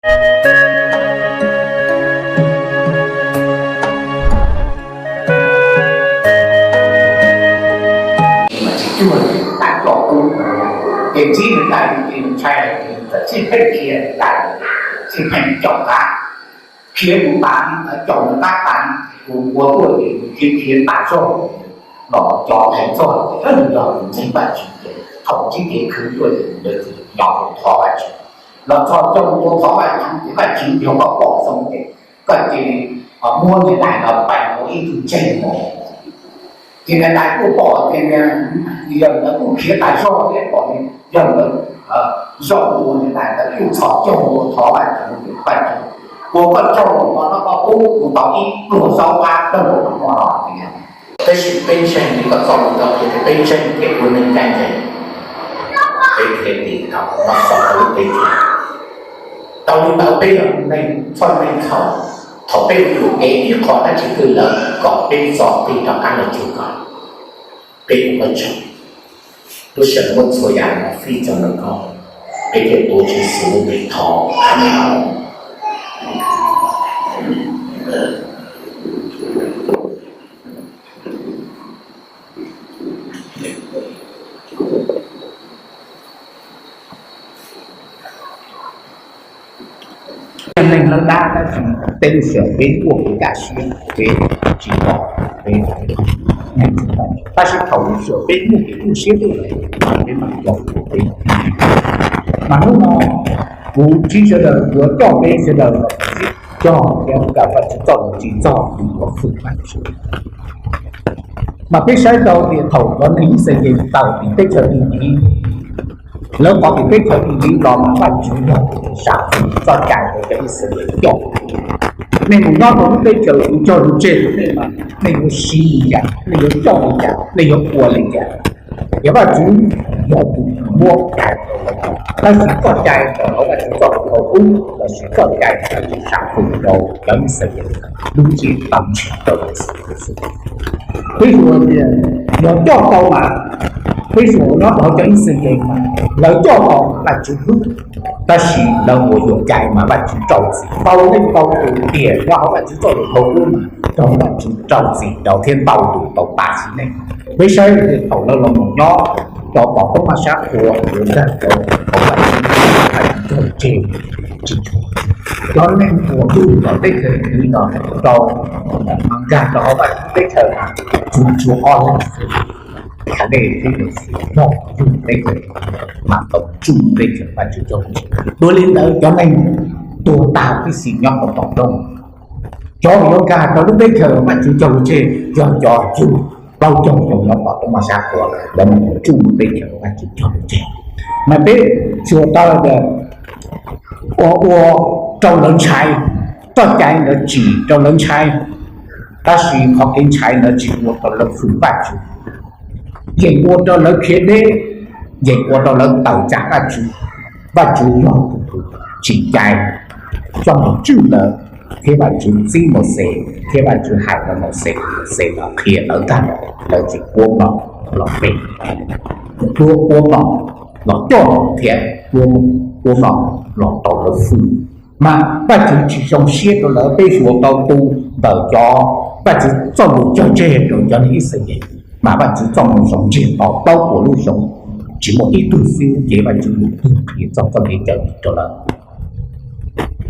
Mas tsis cuag li tais coj kub, ces ntsib nws tais ces ntshai, txawm txij pheej khiav tais, txij pheej caum qab, khiav mus tas li ntawd, caum nws qab tas li, tus ua tuaj ces khiav khiav tas zog los cov theem txog, yog tus ntseeg Vajtswv ces thaum ntsib kev khwv tuaj ces ntawd ces yog tus thov Vajtswv, los txog coj mus ua thov Vajtswv ces Vajtswv yog koj pom zoo ces koj cia li muab niag tais no pais ua ib tug ntseeg mus. Ces niag tais kuj pom tias yog ntawd kuj khiav tas zog thiab, pom yog ntawd zaum ua niag tais ntawd kuj txhos caug ua thov Vajtswv, Vajtswv, ua koj tsaug ua no koj pub kuv tau ib pluag zaub qab dawb huv no no. Tab sis peb ntseeg li koj txoj lus tau qhia tias peb ntseeg thiab ua neej ncaj ncees, peb thiaj li tau noj txog lub teb chaws. Tau li ntawd peb yog neeg txhoj neeg txhaum, thaum peb ua yuam kev ib qho dab tsi twg lawm kom peb txo plig rov qab los cuag kom peb ua koj tsaug. Lub sij hawm muab txhua yam no fij txog ntawm koj, peb thiaj tuav Tswv Yexus lub npe thov, Amees. Yog neeg dawb dab tab sis tej lub sij hawm peb quaj kev kaj siab, peb tsis pom, peb, tab sis thaum lub sij hawm peb muaj kev tu siab tuaj lawm, peb mam coj peb. Mas hnub no kuv ntsib sawv daws, kuv yuav coj peb sawv daws los sib cog thiab kom Vajtswv txoj lus tsim txog tus uas fwm Vajtswv. Mas peb saib tau tias thaum cov neeg Yixalayees tawm tim teb chaws Iziv, lawv tawm tim teb chaws Iziv los mas Vajtswv yog tus sam txoj cai rau cov Yixalayees coj. Nej mus nyob rau lub teb chaws kuv cog lus tseg rau nej mas nej yuav siv li cas, nej yuav coj li cas, nej yuav ua li cas. Yog Vajtswv yog tus muab cai rau lawv, tab sis txoj cai tawm hauv Vajtswv txoj lus thaum ub lossis txoj cai Vajtswv sam hwm rau cov Yixalayees lub ntsiab tau ntsig rau Yexus Khetos. Peb suav tias yog coj tau mas, peb suav nyob rau hauv cov Yixalayees mas lawv coj tau Vajtswv hlub, tab sis lawv ua yuam cai mas Vajtswv rau txim. Ntau leej ntau tus tiam nyob hauv Vajtswv txoj lus thaum ub mas raug Vajtswv rau txim rau thiab ntau tus tau tas sim neej. Peb saib tias thaum lawv los mus nyob rau tom toob maj sab qhua, yuav nkag rau hauv Vajtswv, Vajtswv cog tseg tsis tshuav. Cov neeg uas mus tom teb chaws Iziv no rau, nkag rau hauv Vajtswv teb chaws mas tsuas tshuav ob leeg xwb, Kaleb thiab Yauxej, yug teb chaws, mas tau tsuj teb chaws Vajtswv cog tseg. Dua li ntawd cov neeg tuag tag tib si nyob rau tom rooj. Cov uas yuav nkag rau lub teb chaws Vajtswv cog lus tseg yog cov yug plaub caug xyoo nyob tom toob maj sab qhua, lawv mus tsuj teb chaws Vajtswv cog lus tseg. Mas peb suav tau tias ua, ua rau lawv ntshai, txoj cai ntawd tsim rau lawv ntshai, tab sis qhov kev ntshai ntawd tsis ua rau lawv fwm Vajtswv, yeej ua rau lawv khiav deb, yeej ua rau lawv tawm tsam Vajtswv. Vajtswv yog tus tsim cai coj mus tswj lawv, thiab Vajtswv txib Mauxes, thiab Vajtswv hais rau Mauxes, Mauxes los qhia lawv tag, lawv tsis quab mloog los pe, quab, quab mloog los coj thiab quab, quab mloog los tau lawv fwm. Mas Vajtswv tsis zoo siab rau lawv, peb suav tau tu ntawm cov Vajtswv txoj lus cog tseg rau cov neeg Yixalayees, mas Vajtswv txoj lus zoo ntsiag to plaub puas lub xyoo, tsis muaj ib tug xib hwb cev Vajtswv lus twg qhia txog txoj kev cawm dim rau lawv.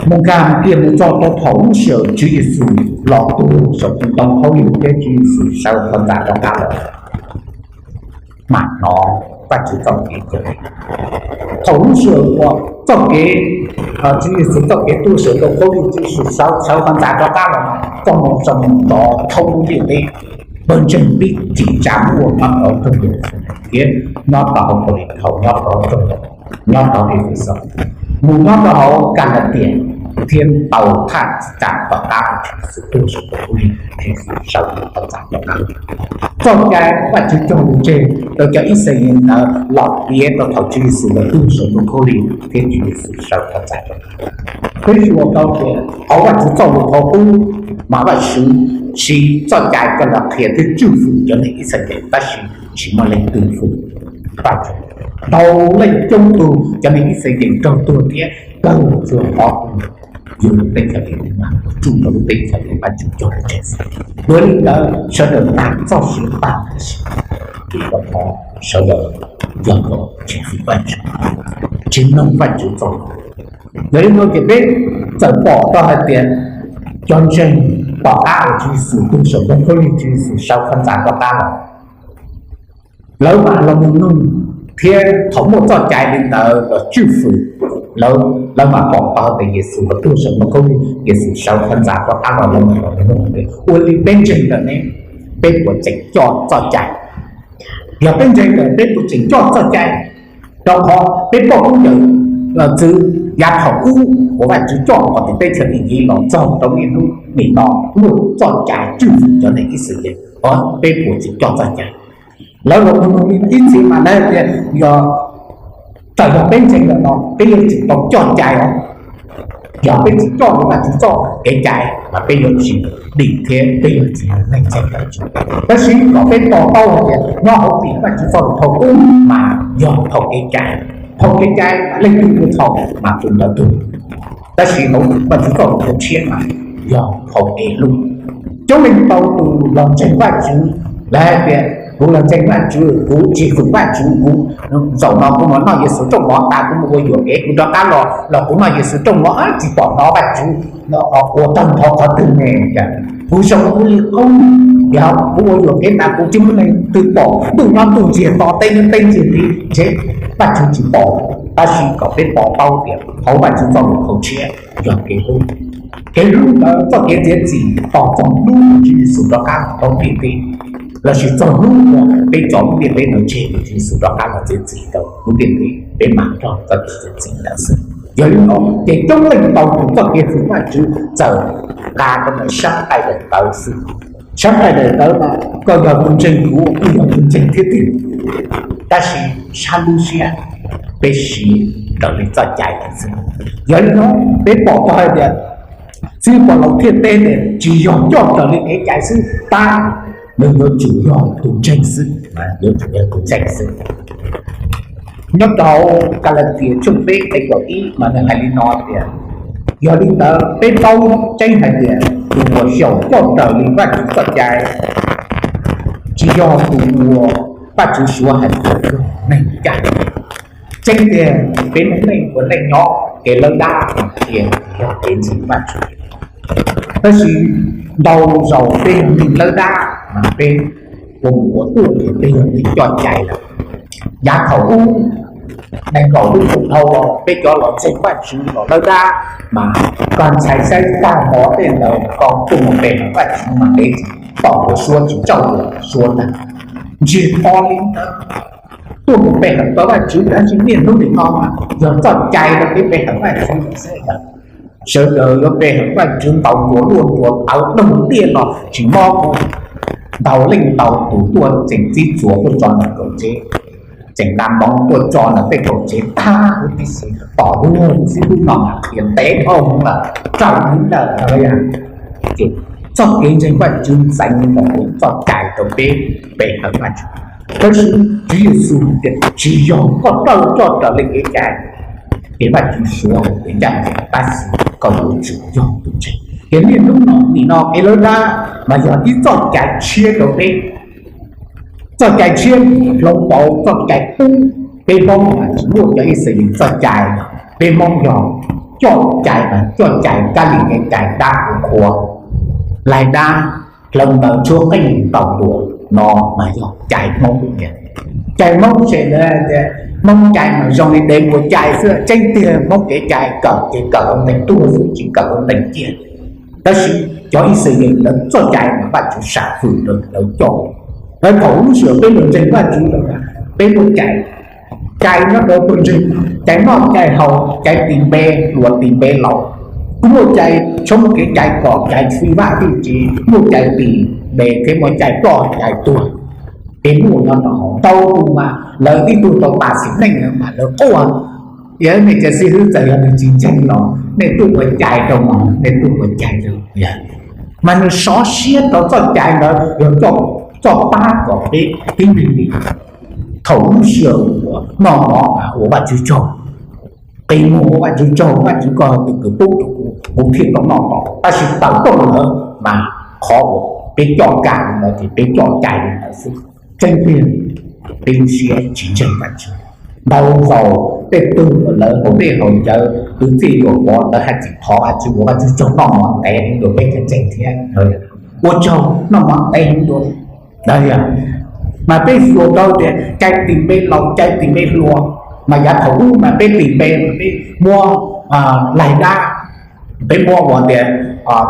Mus nkag kiag mus txog rau thaum lub sij hawm Tswv Yexus los tuag saum tus ntoo khaub lig thiab Tswv Yexus sawv rov ntxa rov qab los, mam hnov Vajtswv txoj kev cawm dim. Thaum lub sij hawm uas txoj kev, Tswv Yexus txoj kev tuag saum ntoo khaub lig, Tswv Yexus sawv, sawv rov ntxa rov qab los mas txoj moo zoo nrov thoob lub ntiaj teb, pawg ntseeg pib cim tsa muaj nyob rau rooj Yeluxalees thiab nyob rau hauv Kaulinthaus, nyob rau rooj, nyob rau Efexus, mus nyob rau hauv Kalatias, thiab ntaus thaj tsam tom qab Tswv Yexus tuag saum ntoo khaub lig, Tswv Yexus sawv rov ntxa rov qab. Txoj cai Vajtswv cog lus tseg rau cov Yixalayees ntawd los piav rau thaum Tswv Yexus los tuag saum ntoo khaub lig thiab Tswv Yexus sawv rov ntxa rov qab. Peb suav tau tias hauv Vajtswv txoj lus qhov qub, mas Vajtswv siv txoj cai coj los qhia thiab tswj fwm cov neeg Yixalayees, tab sis tsis muaj leej twg fwm Vajtswv. Ntau leej coob tug cov neeg Yixalayees raug tuag thiab tawg tsuag qhov yug lub teb chaws Iziv mas tsuj rau lub teb chaws uas Vajtswv cog ua ntej. Yog li ntawd sawv daws tag txoj sia tag, tiam sis rau qhov sawv daws yog cov tsis hwm Vajtswv, tsis mloog Vajtswv txoj lus. Yog li no ces peb txawm pom tau hais tias cov ntseeg tom qab uas Tswv Yexus tuag saum ntoo khaub lig, Tswv Yexus sawv qhov ntxa rov qab los, lawv mam los mus mloog thiab thaum muaj txoj cai li ntawd los tswj hwm lawv, lawv mam pom tau tias Yexus los tuag saum ntoo khaub lig, Yexus sawv qhov ntxa rov qab los, lawv mam los mloog tias ua li peb ntseeg lawm ne, peb puas tseem coj txoj cai? Yog peb ntseeg lawm peb puas tseem coj txoj cai? Rau qhov peb poj koob yawm txwv yav thaum ub uas Vajtswv coj kom tib teb chaws Iziv los txog rau niaj hnub nim no muaj txoj cai tswj hwm cov neeg Yixalayees, peb puas tseem coj txoj cai? Lawv los mus mloog li ib txhis mas lawv hais tias yog, txawm yog peb ntseeg lawm los peb yuav tsum tau coj cai os. Yog peb tsis coj li Vajtswv txoj kev cai mas peb yuav tsis dim thiab peb yuav tsis yog neeg ntseeg Vajtswv. Tab sis kom peb to taub hais tias nyob hauv tim Vajtswv txoj lus thau qub mas yog phau kev cai. Phau kev cai mas leej twg ua txhaum mas tus ntawd tuag. Tab sis hauv Vajtswv txoj lus thau tshiab mas yog phau kev hlub. Coob leej ntau tus los ntseeg Vajtswv, lawv hais tias kuv los ntseeg Vajtswv, kuv tsis hwm Vajtswv, kuv zaum no kuv mus noj Yexus rooj mov tas kuv mus ua yuam kev, kuv rov qab los los kuv noj Yexus rooj mov tsis pom hnov Vajtswv ua tag nrho qhov twg ne. Kuv zoo kuv li qub, yog kuv ua yuam kev tas kuv tsis muaj leej twg pom, ntuj nyob ntuj ntsiag to, teb nyob teb ntsiag li, ntshe Vajtswv tsis pom. Tab sis kom peb to taub tias hauv Vajtswv txoj lus thau tshiab yog kev hlub. Kev hlub ntawd txoj kev txiav txim tos txog hnub Tswv Yexus rov qab los rau ntiaj teb, lossis txog hnub uas peb tso lub ntiaj teb no tseg, Tswv Yexus rov qab los txiav txim rau lub ntiaj teb, peb mam nrog txoj kev txiav txim ntawd xwb. Yog li no ces coob leej ntau tus txoj kev hwm Vajtswv txawm nqa rau ntawm sab nqaij daim tawv xwb. Sab nqaij daim tawv no, koj yog tus ntseeg kuv, kuv yog tus ntseeg thiab tiag. Tab sis sab lub siab peb siv raws li txoj cai lawm xwb. Yog li no peb pom tau hais tias Txiv Pov Laus thiaj teb tias tsis yog coj raws li kev cai xwb tab, nws yuav tsum yog tus ntseeg xwb, yuav tsum yog tus ntseeg xwb. Nyob rau Kalatias tshooj peb nqe kaum ib mas nws hais li no tias, yog li ntawd peb paub tseeb hais tias tus uas xyaum coj raws li Vajtswv txoj cai tsis yog tus uas Vajtswv suav hais tias yog neeg cai. Tseeb tiag peb neej neeg ua neej nyob kev lawb dab mas cia yog kev ntseeg Vajtswv. Tab sis ntau zaus peb yog neeg lawb dab mas peb ua mus ua tuaj ces peb yog neeg coj cai lawm. Yav thaum ub, nees nkaum lub xyoo dhau los peb cov los ntseeg Vajtswv los lawb dab mas koj ntshai saib tag nrho tej ntawd koj tuaj mus pe hawm Vajtswv mas ntev tom tus suav tsis tsaug suav ntag. Ntsiag to li ntawd, tuaj mus pe hawm tau Vajtswv tab sis niaj hnub nim no mas yog txoj cai rau peb pe hawm Vajtswv xwb. Sawv daws yuav pe hawm Vajtswv ntaus nruas luaj nruas tawv doog tiaj los tsis mob kuv. Ntau leej ntau tus tuaj tseem txib txuas tuaj tso ntawm kaum tsev, tseem nqa moov tuaj tso ntawm tej kaum tsev tag huv tib si, tom lub txib lub no mas qhia ntev dhau lawm, rau lub ntawm no. Ces txoj kev ntseeg Vajtswv ntxeev mus ua txoj cai rau peb pe hawm Vajtswv. Tab sis Tswv Yexus tias tsis yog koj coj raws li kev cai, ces Vajtswv suav hais tias ncaj ncees, tab sis koj yuav tsum yog tus ntseeg. Ces niaj hnub no nim no kev lawb dab mas yog ib txoj cai tshiab rau peb. Txoj cai tshiab hloov pauv txoj cai qub. Peb Hmoob mas tsis muaj cov Yixalayees txoj cai, peb Hmoob yog coj cai mas coj cai kab li cai dab qhuav qhuav, laig dab, hloov ntawv tshuab qeej ntaus nruas no mas yog cai Hmoob tiag. Cai Hmoob ces lawv tias Hmoob cai mas zoo li dev npua cai xwb, tseeb tiag Hmoob kev cai kawm ces kawm ua ntees tuag xwb tsis kawm ua ntees ciaj. Tab sis cov Yixalayees lawv txoj cai mas Vajtswv sam hwm rau lawv coj. Lawv thaum lub sij hawm peb los ntseeg Vajtswv lawm, peb muaj cai, cai nyob rau tuaj ntseeg, cai noj cai haus, cai tis npe hluas tis npe laus, kuj muaj cai tshoob kev cai kom cai fij vaj fij tsev, muaj cai tis npe thiab muaj cai ploj cai tuag. Kev muaj nyob rau hauv ntau tus mas lawv tib tug tau tas sim neej mas lawv quaj, yog nej cov xib hwb txawm yog nws tsis ntseeg los nej tuaj ua cai rau mas nej tuaj ua cai rau, mas nws sov siab rau txoj cai ntawd yog coj pab kom peb tib neeg li thaum lub sij hawm uas noj mov ua Vajtswv tsaug. Qi muag ua Vajtswv tsaug, Vajtswv koj tus kws pub rau kuv, kuv thiaj tau noj tau. Tab sis tawm rooj ntawd mas qhov uas peb coj cai li ntawd ces peb coj cai li ntawd xwb. Tseeb tiag, peb lub siab tsis ntseeg Vajtswv. Ntau zaus tej tug uas lawv hauv dej haus cawv, kwv tij yuam pov lawv hais tias thov Vajtswv ua Vajtswv tsaug, noj mov ntev heev dua peb thiaj ntseeg thiab. Ua tsaug, noj mov ntev heev dua. Mas peb xyuas tau tias cai tis npe laus cai tis npe hluas, mas yav thaum ub mas peb tis npe mas peb muab laig dab, peb muab ua tias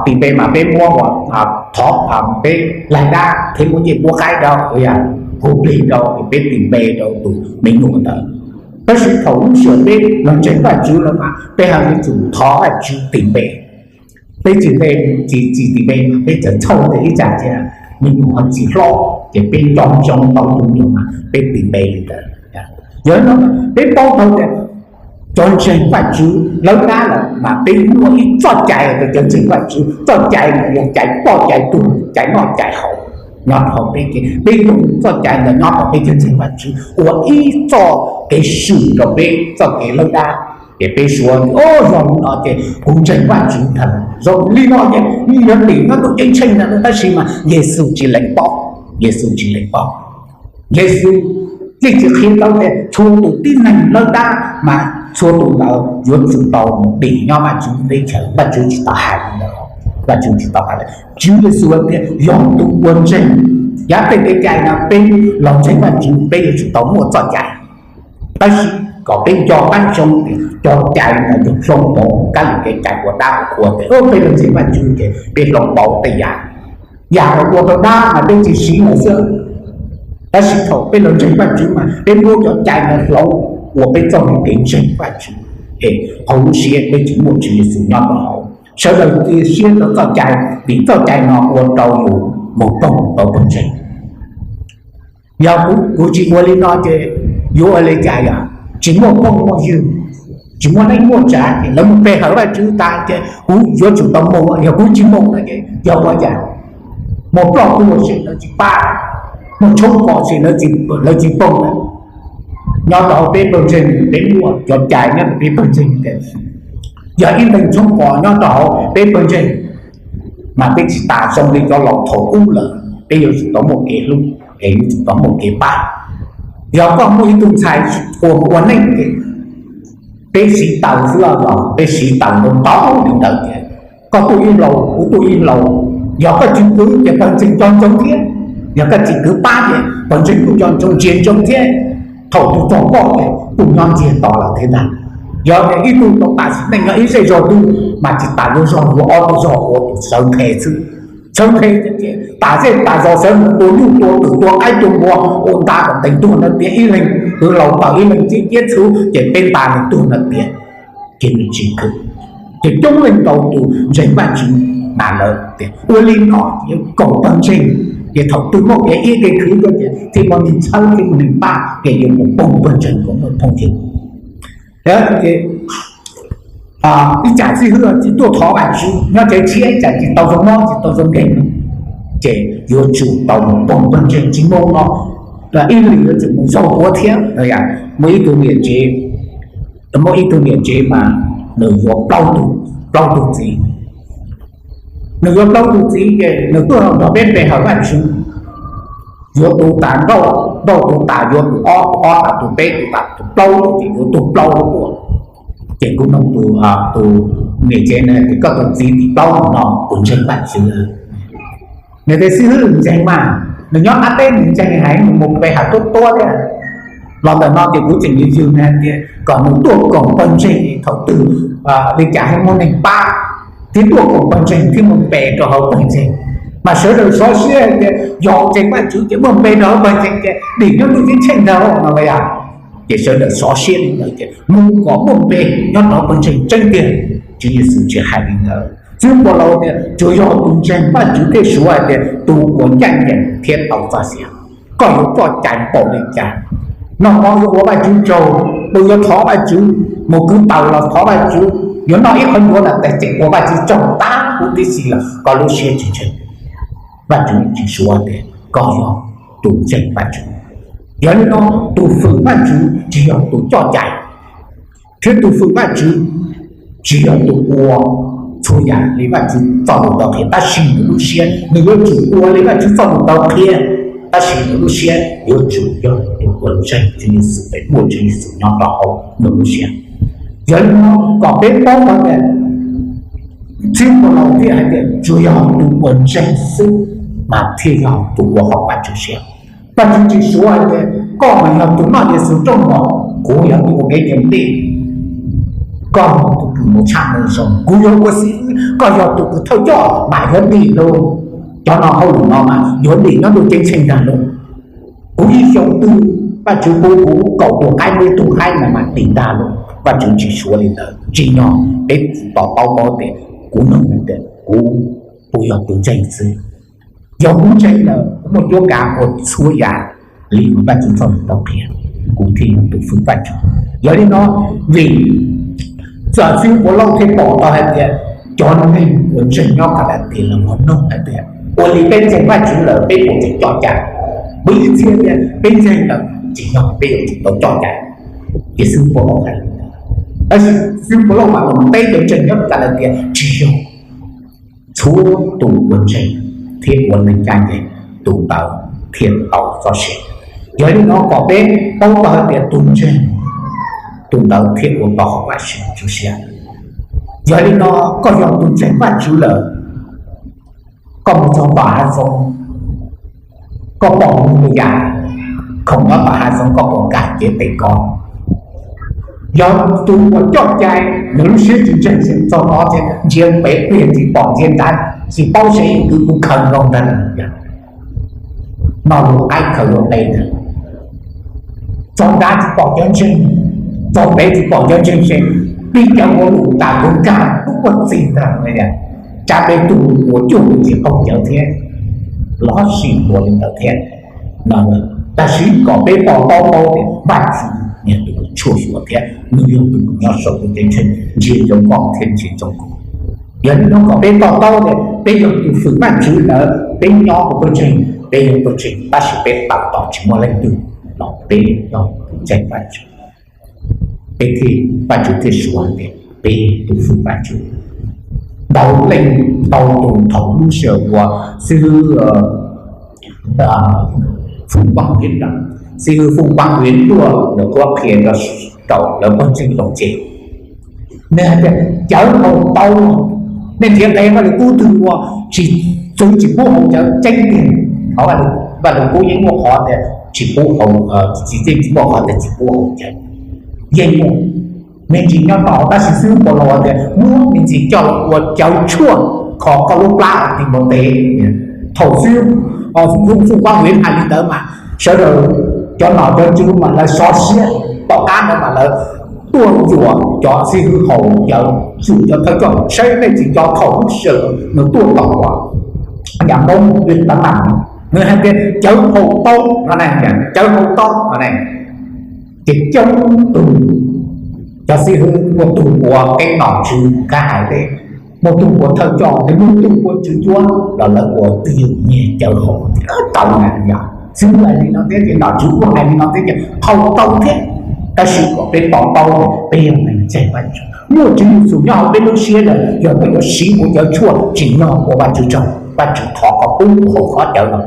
tis npe mas peb muab ua thov peb laig dab thiab muab ncej muab qaib rau, hu plig rau, peb tis npe rau tus me nyuam ntawd. Tab sis thaum lub sij hawm peb los ntseeg Vajtswv lawm mas peb haj yuav tsum thov Vajtswv tis npe. Peb tsis, tsis tis npe mas peb txawm txhawj tias ib tsam cia me nyuam ho tsis hlob ces peb nco ntsoov tau tus nyuam mas peb tis npe li ntawd. Yog li no peb paub tau tias cov ntseeg Vajtswv lawv dab lawm mas peb muaj ib txoj cai rau cov ntseeg Vajtswv, txoj cai no yog cai poj cai tuag, cai noj cai haus nyob rau hauv peb, ces peb yuav txoj cai ntawd nyob rau peb cov ntseeg Vajtswv ua ib txoj kev swm rau peb txoj kev lawb dab. Ces peb suav tias, o, zoo li no ces kuv ntseeg Vajtswv ntag. Zoo li no ces yog tim no tus ceeb tsheej ntag, tab sis mas Yexus tsis lees paub, Yexus tsis lees paub. Yexus yeej tsis qhia tau tias txhua tus tib neeg lawb dab mas txhua tus ntawd yuav tsum tau mus dim nyob Vajtswv teb chaws. Vajtswv tsis tau hais li ntawd, Vajtswv tsis tau hais li. Tswv Yexus tias yog tus uas ntseeg, yav tej kev cai no peb los ntseeg Vajtswv peb yuav tsum tau muaj txoj cai. Tab sis kom peb nco qab zoo tias cov cai ntawd yog hloov pauv kab lis kev cai ua dab ua qhua, tias peb los ntseeg Vajtswv ces peb hloov pauv tej yam, yam uas ua rau dab mas peb tsis siv lawm xwb. Tab sis thaum peb los ntseeg Vajtswv mas peb muab cov cai ntawd hloov ua peb txoj hau kev ntseeg Vajtswv, es hauv lub siab peb tsis muaj Tswv Yexus nyob rau hauv. Sawv daws cia siab rau txoj cai, vim txoj cai no ua rau yus mus ploog tau pawg ntseeg. Yog kuv tsis ua li no ces yuav ua li cas? Yog tsis muaj phooj muaj ywg, tsis muaj neej muaj tsav, ces lawv mus pe hawm Vajtswv tas ces kuv yuav tsum tau mus, yog kuv tsis mus no ces yog ua cas? Muaj ploj tuag ces lawv tsis pab, muaj tshoob kos ces lawv tsis poob na. Nyob rau hauv peb pawg ntseeg, peb muaj cov cai nyob rau peb pawg ntseeg tias yog ib nteeg tshoob kos nyob rau hauv peb pawg ntseeg mas peb tsis tas zoo li cov laus thaum ub lawm, peb yuav tsum tau muaj kev hlub, es yuav tsum tau muaj kev pab. Yog koj muaj ib tug ntxhais uas mus ua neej ces peb siv taws xwb los peb siv taws ntau ntau li ntawd ces koj tuaj ib hlau kuv tuaj ib hlau. Yog koj tsis kwv ces pawg ntseeg nco ntsoov thiab, yog koj tsis kwv pab ces pawg ntseeg kuj nco ntsoov ntsia ntsoov thiab. Thaum tus txog koj ces kuj nyob ntsiag to lawm thiab ntag. Yog tias ib tug tau tas sim neej nyob ib zej zog twg mas tsis tas yuav zog yuav ob lub zog ua tus sawv nqhe xwb. Sawv nqhe ces tas zej tas zog sawv mus tua nyuj tua twm tua qaib tua npua ua nta kom ntees tuag ntawd tias ib leeg kwv hlau taws ib leeg txib ciab txhub ces peb nta nws tuag ntawd tias ces nws tsis kwv. Ces coob leej ntau tus ntseeg Vajtswv mas lawv tias ua li no ces yuav koom pawg ntseeg, ces thaum twg muaj kev iab kev khwv tuaj ces thiaj muaj neeg txhawb thiaj muaj neeg pab ces yuav mus poob pawg ntseeg kom muaj phooj ywg. Ib tsam xib hwb tsis tuaj thov Vajtswv nyob tsev tshiab, ib tsam tsis tau zoo mob tsis tau zoo nkeeg, ces yuav tsum tau mus poob pawg ntseeg tsis mus no. Ib hlis yuav tsum mus zaug dua thiab. Muaj ib tug niam tsev, muaj ib tug niam tsev mas nws yuav plaub tug, plaub tug txiv. Nws yuav plaub tug txiv ces nws tuaj nrog peb pe hawm Vajtswv, yuav tus tas nrauj, nrauj tus tas yuav tus ob, tus ob tas tus peb, tus tas tus plaub, ces yuav tug plaub tuaj. Ces kuv nug tus, tus niam tsev na, ces koj tus txiv tim plaub no puas ntseeg Vajtswv? Nws tias xib hwb, ntseeg mas, nws nyob qab teb nws ntseeg heev, nws mus pe hawm tuab tuab thiab. Los ntawm no ces kuv tseem yuav yws nws hais tias kom nws tuaj koom pawg ntseeg thaum twg li cas thiaj muaj neeg pab, thiab tuaj koom pawg ntseeg thiaj muaj npe rau hauv pawg ntseeg. Mas sawv daws sov siab hais tias yog ntseeg Vajtswv ces muaj npe rau hauv pawg ntseeg ces dim nyob ntuj ceeb tsheej ntag no los yog. Ces sawv daws sov siab li ntawd ces mus kom muaj npe nyob rau hauv pawg ntseeg tseeb tiag. Tswv Yexus tsis hais li ntawd. Tswv Npau Laus tias tsuas yog tus ntseeg Vajtswv thiaj suav hais tias tus uas ncaj ncees thiab tau txoj sia. Koj yuav txoj cai npaum li cas? Noj mov yuav ua Vajtswv tsaug, pw yuav thov Vajtswv, mus kwv taws los thov Vajtswv, yuav noj ib qho yuav na tes tseem ua Vajtswv tsaug tag huv tib si los koj lub siab tsis ntseeg. Vajtswv tsis suav tias koj yog tus ntseeg Vajtswv. Yog li no, tus fwm Vajtswv tsis yog tus coj cai. Thiab tus fwm Vajtswv tsis yog tus ua txhua yam li Vajtswv txoj lus tau qhia, tab sis nws lub siab nws yuav tsum ua li Vajtswv txoj lus tau qhia, tab sis nws lub siab yuav tsum yog tus uas ntseeg Tswv Yexus, muaj Tswv Yexus nyob rau hauv nws lub siab. Yog li no kom peb paub tau tias txij ua laus thiaj hais tias tsuas yog tus uas ntseeg xwb mas thiaj yog tus ua haum Vajtswv siab. Vajtswv tsis suav hais tias koj mas yog tus noj Yexus rooj mov, kuv yog tus ua kev cai nplej, koj yog tus kws mus tshaj moo zoo, kuv yuav ua xib fwb, koj yog tus kws thawj coj mas yuav dim lug. Cov no hauj lwm no mas yuav dim nyob ntuj ceeb tsheej ntag lug. Kuv ib xyoos twg Vajtswv pub kuv kaum tus qaib, ib tug qaib no mas dim ntag lug. Vajtswv tsis suav li ntawd, tsim nyog peb to taub paub tias kuv nug tias kuv puas yog tus ntseeg xwb. Yog kuv ntseeg lawm, kuv muaj cuab kav ua txhua yam li uas Vajtswv txoj lus tau qhia, kuv thiaj yog tus fwm Vajtswv. Yog li no, vim txawm Xib Hwb Paulus thiaj pom tau hais tias cov neeg uas ntseeg nyob Kalatias los mus nug hais tias ua li peb ntseeg Vajtswv lawm peb puas tseem coj cai? Muaj ib txhia tias peb ntseeg lawm tsim nyog peb yuav tsum tau coj cai. Ces Xib Hwb Paulus hais, tab sis Xib Hwb Paulus mas los teb cov ntseeg nyob Kalatias tsis yog, txhua tus uas ntseeg thiab ua neeg ncaj ncees, tus ntawd thiaj tau txoj sia. Yog li no kom peb paub tau hais tias tus ntseeg, tus ntawd thiaj ua tau haum Vajtswv siab. Yog li no koj yog tus ntseeg Vajtswv lawm, koj mus txog tom hav zoov, koj pom lwm yam khoom nyob tom hav zoov koj puas nkag cev tes kov? Yog tus uas coj cai nws lub siab tsis ntseeg txog tod thiab ntsia pem pliag tsis pom, ntsia nrad tsis paub seb yus twb kuv khaws nkaus ntag, noj luag qaib khaws luag qe ntag, txog nrad tsis pom cov ntseeg, txog pem tsis pom cov ntseeg, pib cav ua lus tas kuv nkag lub quaj txig ntag. Tsam peb tug uas cuaj tus tsis qaug cawv thiab, loj sim ua li ntawd thiab. Tab sis kom peb to taub paub tias Vajtswv yog tus tshuaj xyuas thiab nws yog tus nyob saum ntuj ceeb tsheej ntsia cov nkoj thiab ntsia cov nkoj. Yog li no kom peb to taub tias peb yog tus fwm Vajtswv lawm, peb nyob ua pawg ntseeg, peb yog pawg ntseeg tab sis peb tab tom tsis muaj leej twg los peb yog tus ntseeg Vajtswv, peb thiaj, Vajtswv thiaj suav tias peb tus fwm Vajtswv. Ntau leej, ntau tus thaum lub sij hawm uas xib hwb Fooj Pab Viv, xib hwb Fooj Pab Viv tuaj nws qhuab qhia rau lawv pawg ntseeg Loos Cev, nws hais tias cawv haus tau, nej nrhiav qe Vaj Lug Kub twg ua, tsis, txwv tsis pub haus cawv tseeb tiag. Qhov Vaj Lug Kub yeej muaj qhov tias tsis pub haus, tsis, yeej tsis muaj qhov tias tsis pub haus cawv, yeej muaj. Me ntsis nyob rau hauv tab sis xib hwb Paulus tias muab me ntsis coj los ua cawv tshuaj kho koj lub plab Timoteo. Thaum xib hwb Fooj Pab Viv hais li ntawd mas sawv daws cov nom cov tswv mas lawv sov siab, tom qab ntawd mas lawv tuaj yuam cov xib hwb haus cawv, yuam cov thawj coj, saib nej tsis nco thaum lub sij hawm nws tuaj tom uas yam Moob Vij Tav Nam, nws hais tias cawv haus tau no ne, cawv haus tau no ne. Ces coob tug cov xib hwb, muaj tug ua keeb nom tswv kab hais teb, muaj tug ua thawj coj, muaj tug ua tswv cuab los lawv ua twj ywm nyiag cawv haus tau na yom. Xib hwb hais li no thiab ces nom tswv kuj hais li no thiab ces haus tau thiab. Tab sis kom peb to taub peb yog neeg ntseeg Vajtswv, muaj Tswv Yexus nyob hauv peb lub siab lawm, yog peb yuav siv ua cawv tshuaj tsim nyog ua Vajtswv tsaug, Vajtswv thov koj pub kuv haus qhov cawv no,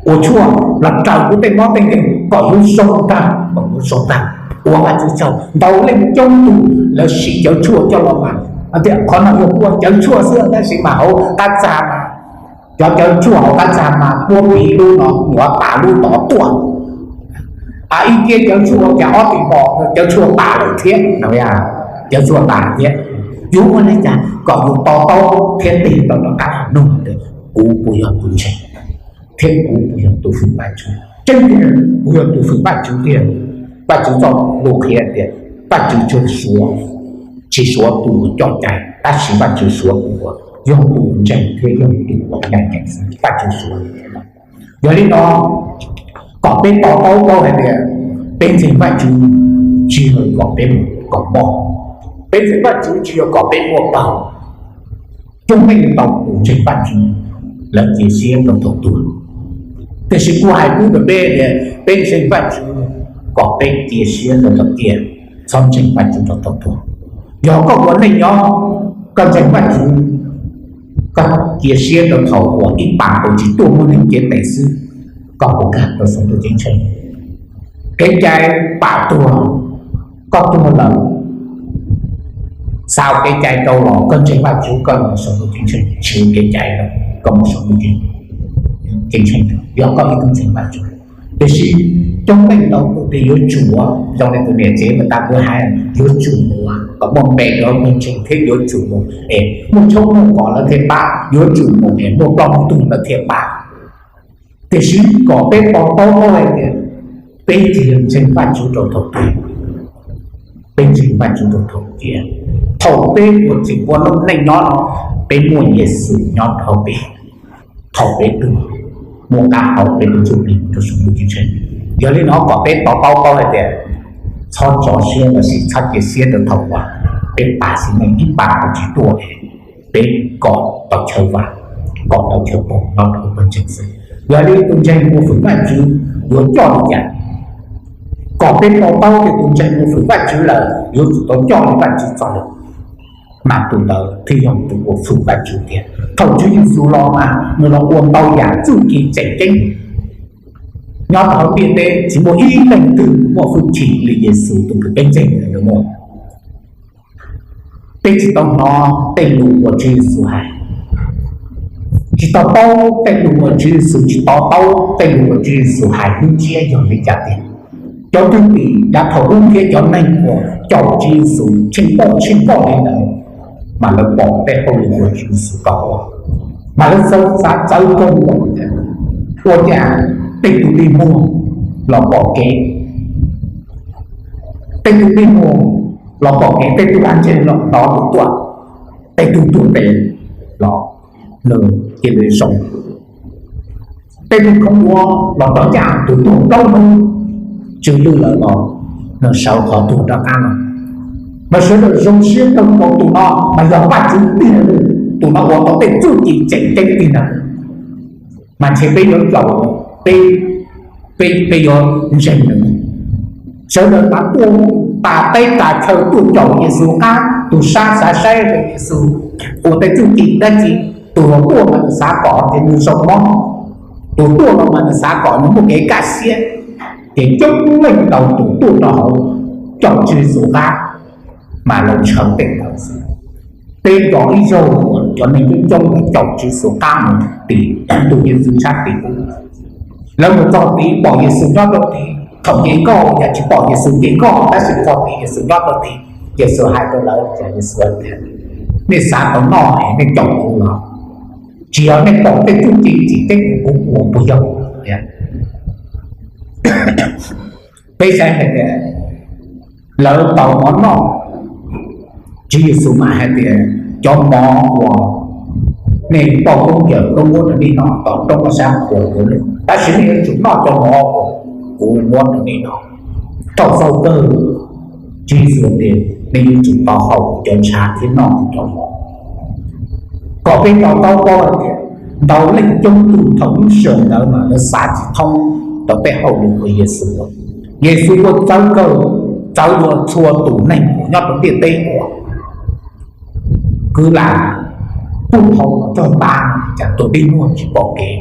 ua tshuaj los raws kuv tej mob tej nkeeg kom yuav zoo tag, kom yuav zoo tag, ua Vajtswv tsaug. Ntau leej coob tug lawv siv cawv tshuaj coj los mas tias qhov no yog ua cawv tshuaj xwb tab sis mas hauv qab txag mas, cov cawv tshuaj hauv qab txag mas muab piv lub no yuav tas lub tod tuaj. Ib kiab cawv tshuaj cas ob peb pom cawv tshuaj tas lawm thiab, cawv tshuaj tas thiab. Yuav ua li cas kom yus to taub thiab tig rau tom qab nug tias kuv puas yog tus ntseeg thiab kuv puas yog tus fwm Vajtswv? Tseeb tiag kuv yog tus fwm Vajtswv tiag. Vajtswv txoj lus qhia tias Vajtswv tsuas suav, tsis suav tus uas coj cai tab sis Vajtswv suav tus uas yog tus ntseeg thiab yog tus uas ncaj ncees xwb, Vajtswv suav li no. Yog li no kom peb to taub paub hais tias peb ntseeg Vajtswv tsis yog kom peb mus kom poj, peb ntseeg Vajtswv tsis yog kom peb muaj pawg. Coob leej ntau tus ntseeg Vajtswv lawv cia siab rau thaum tuag, tiam sis kuv hais pub rau peb tias peb ntseeg Vajtswv kom peb cia siab rau thaum tiag. txhob ntseeg Vajtswv rau thaum tuag. Yog koj ua neej nyob, koj ntseeg Vajtswv, koj cia siab rau thaum uas ib pas koj tsis tuaj muaj neeg cev tes xwb, koj puas kam rau saum ntuj ceeb tsheej? Kev cai pam tuag, koj tuag lawm, xav kev cai rau los koj ntseeg Vajtswv, koj mus saum ntuj ceeb tsheej. Tsis ua kev cai los koj mus saum ntuj ceeb tsheej, yog koj ib tug ntseeg Vajtswv. Tiam sis coob leej ntau tus tias yuav tsum ua, zoo li tus niam tsev uas tas kuv hais, yuav tsum mus kom muaj npe rau pawg ntseeg thiab yuav tsum mus es muaj tshoob muaj kos lawv thiaj pab, yuav tsum mus es muaj plaub muaj ntug lawv thiaj pab. Tiam sis kom peb to taub hais tias peb tsis yog ntseeg Vajtswv rau thaum twg, peb ntseeg Vajtswv rau thaum tias, thaum peb ua txim ua lub neej nyob no, peb muaj Yexus nyob rau peb, thaum peb tuag, muaj qab hau peb tus ntsuj plig rau saum ntuj ceeb tsheej. Yog li no kom peb to taub hais tias txhob tso siab los sis txhob cia siab rau thaum uas peb tas sim neej ib pas koj tsis tuaj, peb kom tau chaw vam, kom tau chaw pom nyob rau pawg ntseeg xwb. Yog li tus ntseeg mus fwm Vajtswv yuav coj li cas? Kom peb to taub tias tus ntseeg mus fwm Vajtswv lawm yuav tsum tau coj li Vajtswv txoj lus, mas tus ntawd thiaj yog tus uas fwm Vajtswv tiag. Thaum Tswv Yexus los mas nws los ua ntau yam txuj ci tseem ceeb nyob rau hauv ntiaj teb, tsis muaj ib leej twg muaj hwj chim li Yexus tus uas peb ntseeg nws muaj. Peb tsis tau hnov tej lus uas Tswv Yexus hais, tsis tau paub tej lus uas Tswv Yexus, tsis to taub tej lus uas Tswv Yexus hais lub ntsiab yog li cas tiag. Cov thwj tim yav thaum ub thiab cov neeg uas caum Tswv Yexus tsheej nkauj tsheej nkauj li ntawd, mas lawv pom tej hauj lwm uas Tswv Yexus tau ua, mas lawv txawv txav txawv kawg nkaus tias, ua cas tej tus dig muag los pom kev, tej tus dig muag los pom kev, tej tus lag ntseg los hnov lus tuaj, tej tus tuag tes los nws cia li zoo, tej tus khaub ua los rov ncaj, tus tuag plaub hnub tsw lwj lawm los nws sawv qhov tuag rov qab los. Mas sawv daws zoo siab kawg nkaus, tus no mas yog Vajtswv tiag, tus no ua tau tej txuj ci tseem ceeb li ntawd, mas ntshe peb yuav caum, peb, peb yuav ntseeg nws. Sawv daws mas tuaj tas teb tas chaw tuaj caum Yexus qab, tus sab xav saib Yexus ua tej txuj ci dab tsi. Tus uas tuaj mas nws xav kom tias nws zoo mob, tus tuaj no mas nws xav kom nws muaj kev kaj siab. Ces coob leej ntau tus tuaj rau hauv caum Tswv Yexus qab, mas lawv ntshaw tej ntawd xwb. Peb nco ib zaug uas cov neeg coob coob uas caum Tswv Yexus qab mus tim tus Yexus sab tim ub, lawv mus txog tid pom Yexus nyob rau tid, thaum nce nkoj yam tsis pom Yexus nce nkoj, tab sis txog tid Yexus nyob rau tid. Yexus hais rau lawv tias, Yexus tias, nej xav tau noj es nej caum kuv los? Tsis yog nej pom tej txuj ci tseem ceeb uas kuv ua puas yog? Peb saib hais tias lawv tau mov noj, Tswv Yexus mas hais tias, cov mov uas nej poj koob yawm koob muab rau nej noj tom roob sab puas yuav lwj, tab sis nej yuav tsum noj cov mov uas kuv muab rau nej noj. Thaum xaus kawg, Tswv Yexus tias, nej yuav tsum tau haus kuv cov ntshav thiab noj kuv cov mov. Kom peb to taub hais tias ntau leej coob tug thaum lub sij hawm ntawd mas lawv xav tsis thoob rau tej hauj lwm uas Yexus ua. Yexus ua txawv kawg, txawv dua txhua tus neeg uas nyob rau ntiaj teb uas kwv lam puag thaum los txog tas, cas tus dig muag tsis pom kev.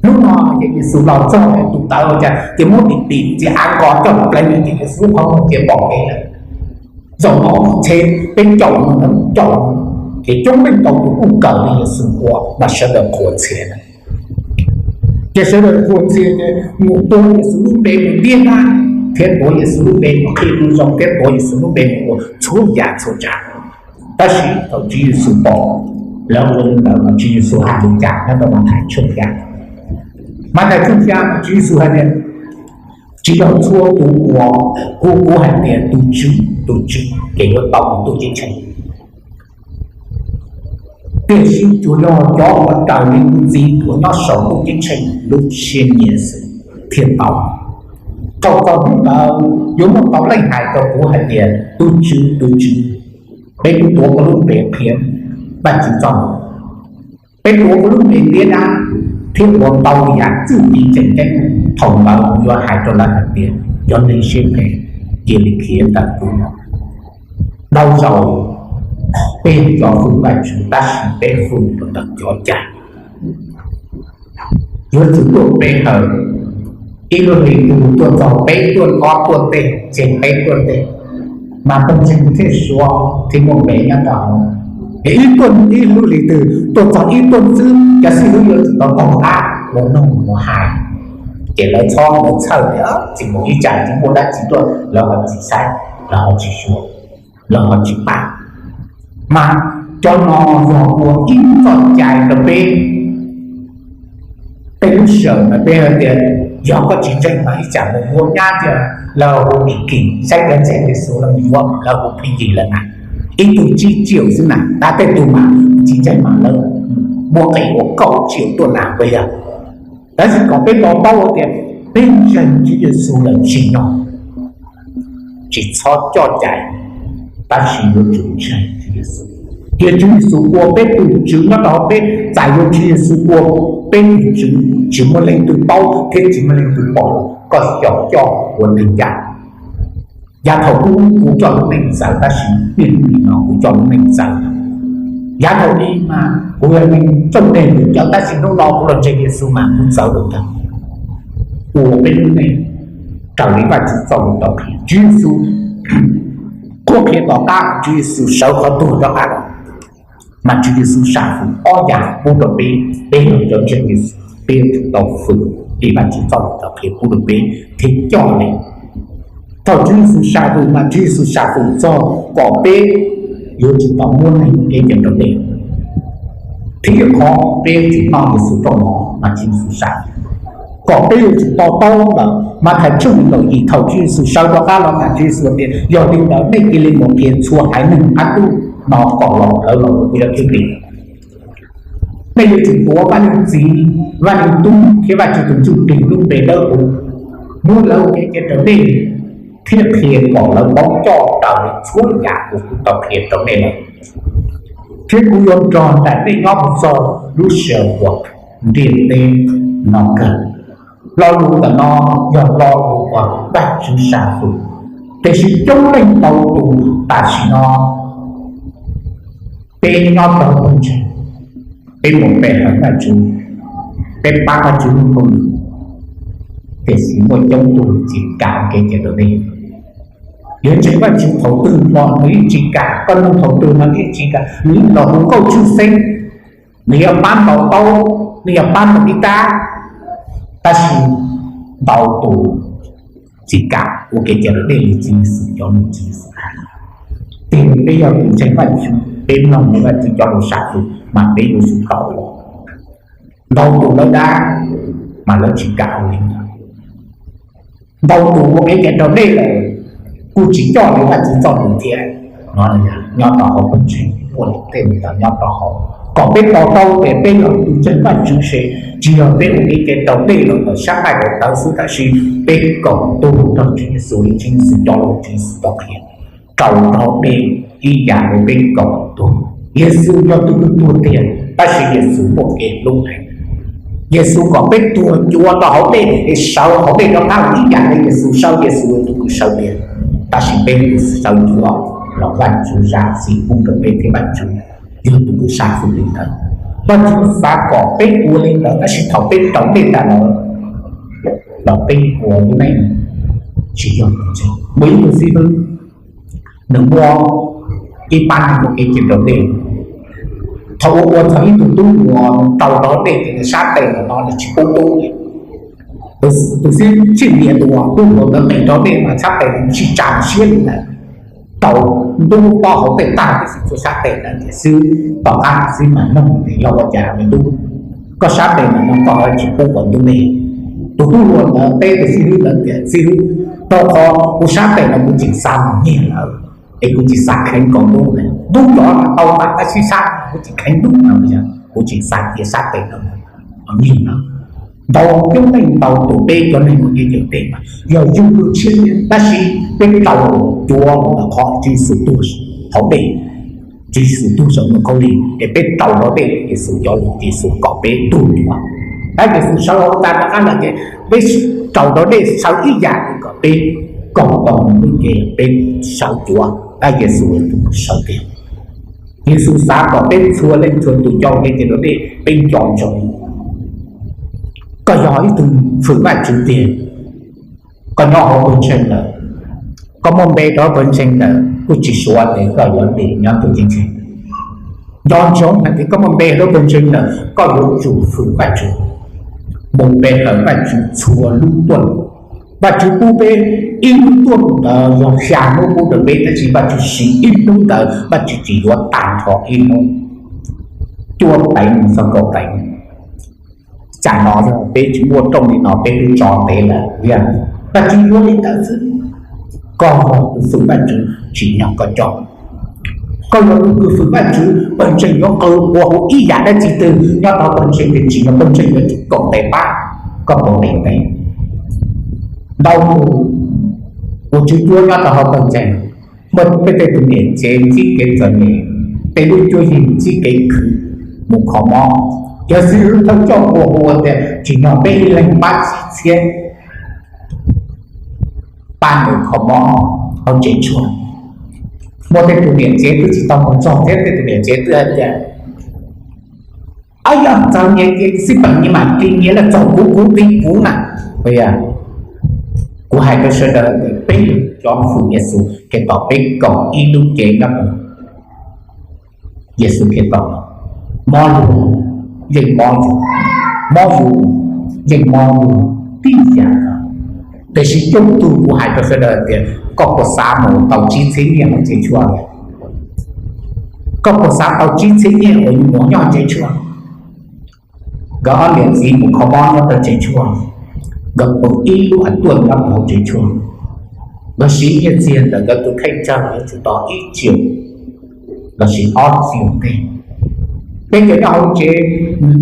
Hnub no ces Yexus los txog, tus tawv cas ces muab tim tim txiav av nqos coj los pleev, ces Yexus lub qhov muag ces pom kev lawm. Zaum no ntshe peb caum nws, caum nws, ces coob leej ntau tus kuj kawm li Yexus ua, mas sawv daws qhuas txhia. Ces sawv daws qhuas txhia ces mus tuav Yexus lub npe mus ntiab dab, thiab tuav Yexus lub npe mus qhia lus zoo, thiab tuav Yexus lub npe mus ua txhua yam txhua tsav. Tab sis thaum Tswv Yexus pom lawv ua li ntawd mas Tswv Yexus hais li cas nyob rau Mathais tshooj xya? Mathais tshooj xya mas Tswv Yexus hais tias, tsis yog txhua tus uas hu kuv hais tias, tus Tswv, tus Tswv, ces yuav tau mus ntuj ceeb tsheej, tiam sis tsuas yog cov uas raws li kuv Txiv uas nyob saum ntuj ceeb tsheej lub siab nyiam xwb thiaj tau. Thaum txog hnub ntawd yuav muaj ntau leej hais rau kuv hais tias, tus Tswv, tus Tswv, peb twb tuav koj lub npe qhia Vajtswv txoj lus, peb tuav koj lub npe ntiab dab thiab ua ntau yam txuj ci tseem ceeb. Thaum ntawd kuv yuav hais rau lawv hais tias, cov neeg siab phem, cia li khiav ntawm kuv, Dhau zaus peb cov hwm Vajtswv tab sis peb hwm rau ntawm cov cai. Yuav tsum tuaj pe hawm, ib lub hlis twg tuaj txog peb tuaj ob tuaj ntej, tseg peb tuaj ntej, mas pawg ntseeg thiaj suav thiab muaj npe nyob rau hauv. Ib tuaj ib lub hlis twg tuaj txog ib tuaj xwb, cov xib hwb yuav tsum tau taug qab mus nug mus hais, ces lawv txhob mus txhawj tias tsis mus ib tsam tsis muaj dab tsi tuaj, lawv ho tsis saib, lawv ho tsis suav, lawv ho tsis pab. Mas cov no yog ua ib txoj cai rau peb. Tej lub sij hawm mas peb hais tias yog koj tsis ntseeg mas ib tsam mus yuav nyab tias lawv hu kim kim, saib cov ntseeg Yexus los yuav lawv hu pheej yig lawm na. Ib tug tsib tsiaum xwb na, tab tej tug mas tsis ntseeg mas lawv muab qe ua kaum tsiaum tuaj na, puas yog? Tab sis kom peb to taub tias peb ntseeg Tswv Yexus lawm tsim nyog tsis txhob coj cai, tab sis yuav tsum ntseeg Tswv Yexus. Cia Tswv Yexus ua peb tus Tswv nyob rau hauv peb, txais yuav Tswv Yexus ua peb tus Tswv, tsis muaj leej twg paub thiab tsis muaj leej twg pom. Koj xyaum coj ua neeg ncaj. Yav thaum ub kuv coj lub neej txawv, tab sis niaj hnub nim no kuv coj lub neej txawv. Yav thaum ub mas kuv yog neeg txom nyem lawm, tab sis hnub no kuv los ntseeg Yexus mas kuv txawv lawm ntag. Ua peb lub neej raws li Vajtswv txoj lus tau qhia. Tswv Yexus qhuab qhia tom qab, Tswv Yexus sawv qhov tuag rov qab los, mas Tswv Yexus sam hwm ob yam pub rau peb. Peb yog cov ntseeg Yexus, peb yuav tsum tau hwm li Vajtswv txoj lus tau qhia pub rau peb thiab coj li. Thaum Tswv Yexus sam hwm mas Tswv Yexus sam hwm txog kom peb yuav tsum tau muab neeg ua kev cai raus dej, thiab qhov peb yuav tsum noj Yexus roj mov mas Tswv Yexus sam hwm kom peb yuav tsum to taub lawm. Mathais tshooj nees nkaum yim, thaum Tswv Yexus sawv rov qab los mas Tswv Yexus tias, yog li ntawd nej cia li mus qhia txhua haiv neeg qab ntuj no kom los lawv los ua kuv cov thwj tim. Nej yuav tsum tuav Vaj Leej Txiv, Vaj Leej Tub thiab Vajtswv tus Ntsuj Plig lub npe dawb huv muab lawv ua kev cai raus dej, thiab qhia kom lawv paub coj raws li txhua yam uas kuv tau qhia rau nej lawm, thiab kuv yuav nrog nraim nej nyob mus txog lub sij hawm uas ntiaj teb no kawg. Lo lus ntawm no yog lo lus uas Vajtswv sam hwm, tiam sis coob leej ntau tus tam sim no peb nyob rau pawg ntseeg, peb mus pe hawm Vajtswv, peb pab Vajtswv lub hauj lwm, tiam sis muaj coob tug tsis kam ua kev cai raus dej. Yuav ntseeg Vajtswv thaum twg los nws yeej tsis kam, koj nug thaum twg no nws yeej tsis kam, nws yeej los hu nkauj tshwj xeeb, nws yuav pab ntaus taub, nws yuav pab ntaus kib tab, tab sis ntau tus tsis kam ua kev cai raus dej li Tswv Yexus cov lus, Tswv Yexus hais. Tiag, peb yog tus ntseeg Vajtswv, peb mloog li Vajtswv cov lus sam hwm mas peb yuav tsum tau ua. Ntau tus lawv dab mas lawv tsis kam ua li ntawd. Ntau tus ua kev cai raus dej lawm kuj tsis coj li Vajtswv txoj lus thiab. No nyob rau hauv pawg ntseeg muaj tej ntawd nyob rau hauv. Kom peb to taub tias peb yog tus ntseeg Vajtswv ces tsis yog peb ua kev cai raus dej los ntawm sab nqaij daim tawv xwb, tab sis peb koom tus nrog Tswv Yexus li Tswv Yexus cov lus, Tswv Yexus tau qhia, raus rau dej ib yam li peb koom tus. Yexus yog tus tuag tiag, tab sis Yexus muaj kev hlub heev. Yexus kom peb tuag cuav rau hauv dej es sawv hauv dej rov qab los ib yam li Yexus sawv, Yexus yog tus kws sawv tiag, tab sis peb tus sawv cuav los Vajtswv zam txim pub rau peb thiab Vajtswv yog tus kws sam hwm li ntawd. Vajtswv xav kom peb ua li ntawd, tab sis thaum peb raus dej tas lawm los peb ua lub neej tsis yog tus ntseeg. Muaj ib tug xib hwb, nws muaj ib pab neeg ua kev cai raus dej. Thaum ua ua txog ib tug tub hluas raus rau dej ces nws sab tes ntawm no nws tsis pub tub li. Tus xib hwb nias tus tub hluas ntawd tes rau dej mas sab tes nws tsis tsa siab li ntawd. Tau ntub tob hauv tej tag tib si txhua sab tes ntawd tias xib hwb, tom qab xib hwb mas nug tias yog ua cas me tub, koj sab tes ntawm no koj ho tsis pub kom ntub dej? Tus tub hluas ntawd teb tus xib hwb ntawd tias xib hwb, rau qhov kuv sab tes no kuv tseem xa mos nyiaj lawm es kuv tsis xav kheev kom ntub. Ntub cov mas tau tas tab sis sab kuv tsis kheev ntub no, kuv tseem xa cia sab tes no mos nyiaj lawm. Ntau coob leej ntau tus peb cov neeg ua kev cai raus dej mas yog yug lub siab, tab sis peb raus cuav ntawm qhov Tswv Yexus tuag hauv dej, Tswv Yexus tuag saum ntoo khaub lig es peb raus hauv dej, Yexus cov lus, Yexus kom peb tuag cuav. Tab Yexus sawv hauv tas rov qab los ces peb raus hauv dej sawv ib yam li kom peb koom tau nws lub cev, peb sawv cuav. Yexus sawv tiag. Yexus xav kom peb txhua leej txhua tus cov ua ke ces rau nej peb nco ntsoov, koj yog ib tug fwm Vajtswv tiag. Koj nyob hauv pawg ntseeg lawm, koj muaj npe rau pawg ntseeg lawm kuj tsis suav tias koj yuav li nyob tug ceeb tsheej. Nco ntsoov hais tias koj muaj npe rau pawg ntseeg lawm koj yuav tsum fwm Vajtswv, mus pe hawm Vajtswv txhua lub tuaj. Vajtswv pub peb ib lub tuaj ntawd yog xya hnub pub rau peb, tab sis Vajtswv siv ib hnub ntawd Vajtswv tsis yuav tag nrho ib hnub, cuaj teev mus txog kaum teev. Tsam no yog peb tsis muaj rooj li no peb twb tso ntev lawm. Vajtswv yuav li ntawd xwb. Koj yog tus fwm Vajtswv tsim nyog koj coj. Koj yog tus kws fwm Vajtswv, pawg ntseeg yuav qw ua huv ib yam dab tsi twg nyob rau pawg ntseeg ces tsim nyog pawg ntseeg yuav tsum koom tes pab koj koom tes tes. Ntau tus ua tswv cuab nyob rau hauv pawg ntseeg, muaj peb tej tus niam tsev ntsib kev txom nyem, tej lub cuab yig ntsib kev khwv, mus kho mob. Yog xib hwb thawj coj ua hu ua tias tsim nyog peb ib leeg pab txib txhiab pab nws kho mob hauv tsev tshuaj. Muaj tej tus niam tsev twb tsis tau mus txog thiab tej tus niam tsev twb hais tias, Ob, yog txog nyias ces xij peem nyias mam tis nyias los txog kuv kuv tis kuv na. Kuv hais rau sawv daws tias peb cov fwm Yexus Khetos peb koom ib lub cev nyob rau Yexus Khetos. Mob yus yeej mob yus, mob yus yeej mob yus tib yam. Tiam sis coob tug kuv hais rau sawv daws tias koj puas xav mus tau tsib txhiab nyiaj hauv tsev tshuaj? Koj puas xav tau tsib txhiab nyiaj uas yus mus nyob tsev tshuaj? Nkawd ob niam txiv mus kho mob nyob rau tsev tshuaj, nkawd pw ib lub a tuaj nyob rau hauv tsev tshuaj, nkawd siv nyiaj txiag ntawm nkawd tus kheej tsawg yuav tsum tau ib tsiaum, nkawd siv ob tsiaum tej. Peb cov nyob hauv tsev,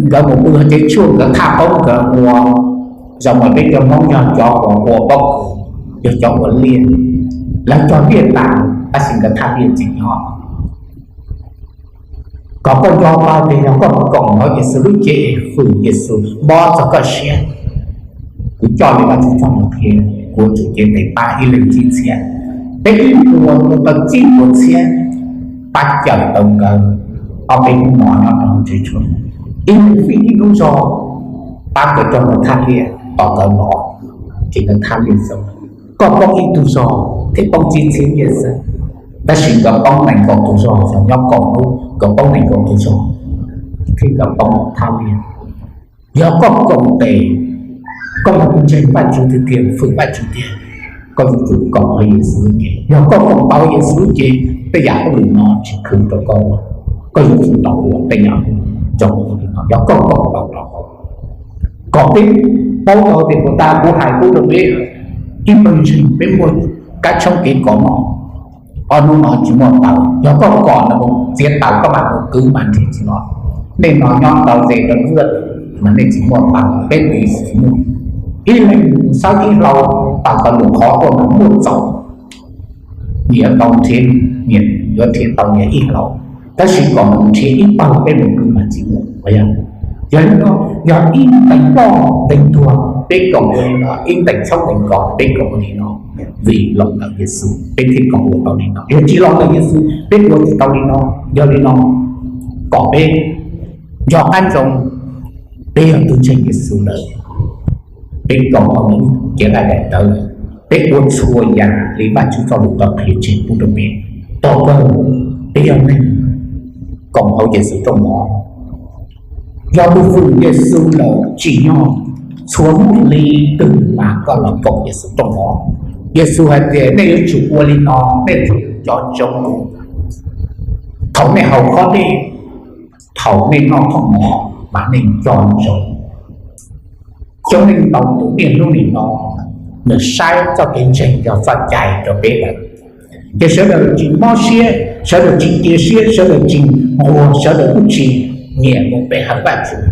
nkawd mus pw hauv tsev tshuaj nkawd thaj qoob nkawd ua zoo mas peb cov Hmoob yog cov uas ua pob kws, yog cov ua liaj, lawv cog liaj tas tab sis nkawd thaj liaj tseem nyob. Kom koj nco tau tias yog koj koom hauv Yexus lub cev es fwm Yexus mob txog koj siab, kuv coj li Vajtswv txoj lus qhia, kuv tsum cev tes pab ib leeg tsib txhiab. Peb ib puas mus tau tsib puas txhiab, pab cawm tau nkawd ob peb hnub no nyob rau hauv tsev tshuaj. Ib leeg fij ib hnub zog, pab nkawd coj mus thaj liaj tos nkawd los, ces nkawd thaj liaj xwb. Koj poob ib tug zog thiaj poob tsib txhiab nyiaj xwb, tab sis nkawd poob nees nkaum tus zog, yog nyob kaum hnub nkawd poob nees nkaum tus zog, thiab nkawd poob thaj liaj. Yog koj koom tes, koj yog tus ntseeg Vajtswv tiag tiag, fwm Vajtswv tiag, koj yuav tsum koom hauv Yexus lub cev. Yog koj koom tau Yexus lub cev, tej yam hauj lwm no tsis khwv rau koj ua, koj yuav tsum tau ua tej yam zoo li no. Yog koj koom tau rau hauv, kom peb paub tau tias puas tas kuv hais pub rau peb ib pawg ntseeg peb muaj kab tshoob kev kos noj, ob hnub no tsis muaj taws, yog koj kos no txiav taws koj mam mus kwv mas nrhiav tsis los. Nej no nyob tau ze rau nruab mas nej tsis muaj taws, peb tiv tsis muaj. Ib leeg mus saib ib hlau, taws tau lus qhov tuaj mas muaj txaus. Nyias tau nrhiav, nyias yuav nrhiav tau nyias ib hlau, tab sis kom mus nrhiav ib pawg peb mus kwv mas tsis muaj. Yog li no, yog ib ntees ploj ntees tuag peb koom ua li no, ib ntees tshoob ntees kos peb koom ua li no, vim los ntawm Yexus peb thiaj koom ua tau li no. Yog tsis los ntawm Yexus peb ua tsis tau li no. Yog li no, kom peb nco qab ntsoov, peb yog tus ntseeg Yexus lawm, peb koom hauv nws cev daim tawv lawm, peb ua txhua yam li Vajtswv txoj lus tau qhia tseg pub rau peb. Tog kawg, peb yog neeg koom hauv Yexus rooj mov. Yog tus fwm Yexus lawm tsim nyog txhua hnub li twg mas koj los koom Yexus rooj mov. Yexus hais tias nej yuav tsum ua li no nej thiaj nco ntsoov kuv. Thaum nej haus khob dej, thaum nej noj txoj mov mas nej nco ntsoov. Coob leej ntau tus niaj hnub nim no nws saib txoj kev ntseeg yog txoj cai rau peb lawm, ces sawv daws tsis mob siab, sawv daws tsis cia siab, sawv daws tsis nquag, sawv daws kuj tsis nyiam mus pe hawm Vajtswv.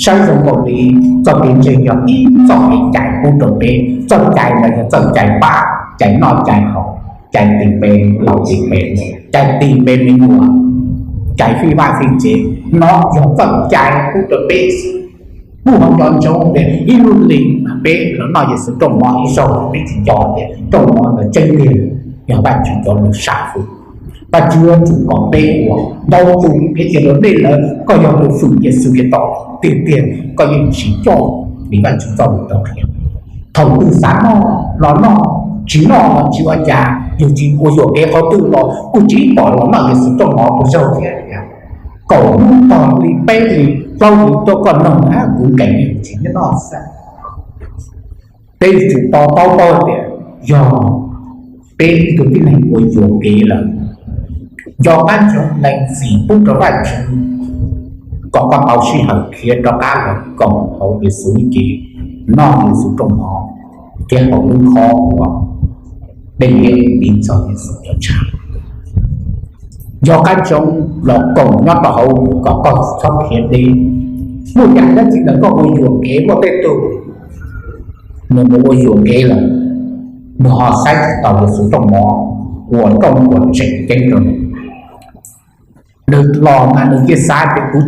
Saib zoo nkaus li txoj kev ntseeg yog ib txoj kev cai pub rau peb, txoj cai ntawd yog txoj cai pab, cai noj cai haus, cai tis npe laus tis npe, cai tis npe me nyuam, cai fij vaj fij tsev, no yog txoj cai pub rau peb xwb. Kuj ho nco ntsoov tias ib lub hli mas peb los noj Yexus rooj mov ib zaug peb tsis nco tias rooj mov ntawd tseeb tiag. yog Vajtswv cov lus sam hwm. Vajtswv yuav tsum kom peb ua ntau tus kev cia lus dej lawm, koj yog tus fwm Yexus Khetos tiag tiag, koj yeej tsis coj li Vajtswv txoj lus tau qhia. Thaum twg xav noj los noj, tsis noj los tsis ua cas, yog tsis ua yuam kev qhov twg los kuj tsis pom los noj Yexus rooj mov tus zaug thiab. Kaum hnub tog li peb li plaub hlis tuaj koj noog na, kuv nkees tsis noj xwb. Peb yuav tsum to taub paub tias yog peb ib tug tib neeg ua yuam kev lawm, nco qab ntsoov lees txim pub rau Vajtswv kom koj tau sij hawm khiav rov qab los koom hauv Yexus lub cev, noj Yexus rooj mov thiab haus lub khob uas dej liab piv txog Yexus cov tshav. Nco qab ntsoov los koom nyob rau hauv kom koj txhob khiav deb. Muaj yam dab tsi ntawm koj ua yuam kev, muaj tej tug nws mus ua yuam kev lawm, nws ho saib tsis taus Yexus rooj mov ua rooj uas tseem ceeb rau nws. Nws los mas nws cia xav tias kuv,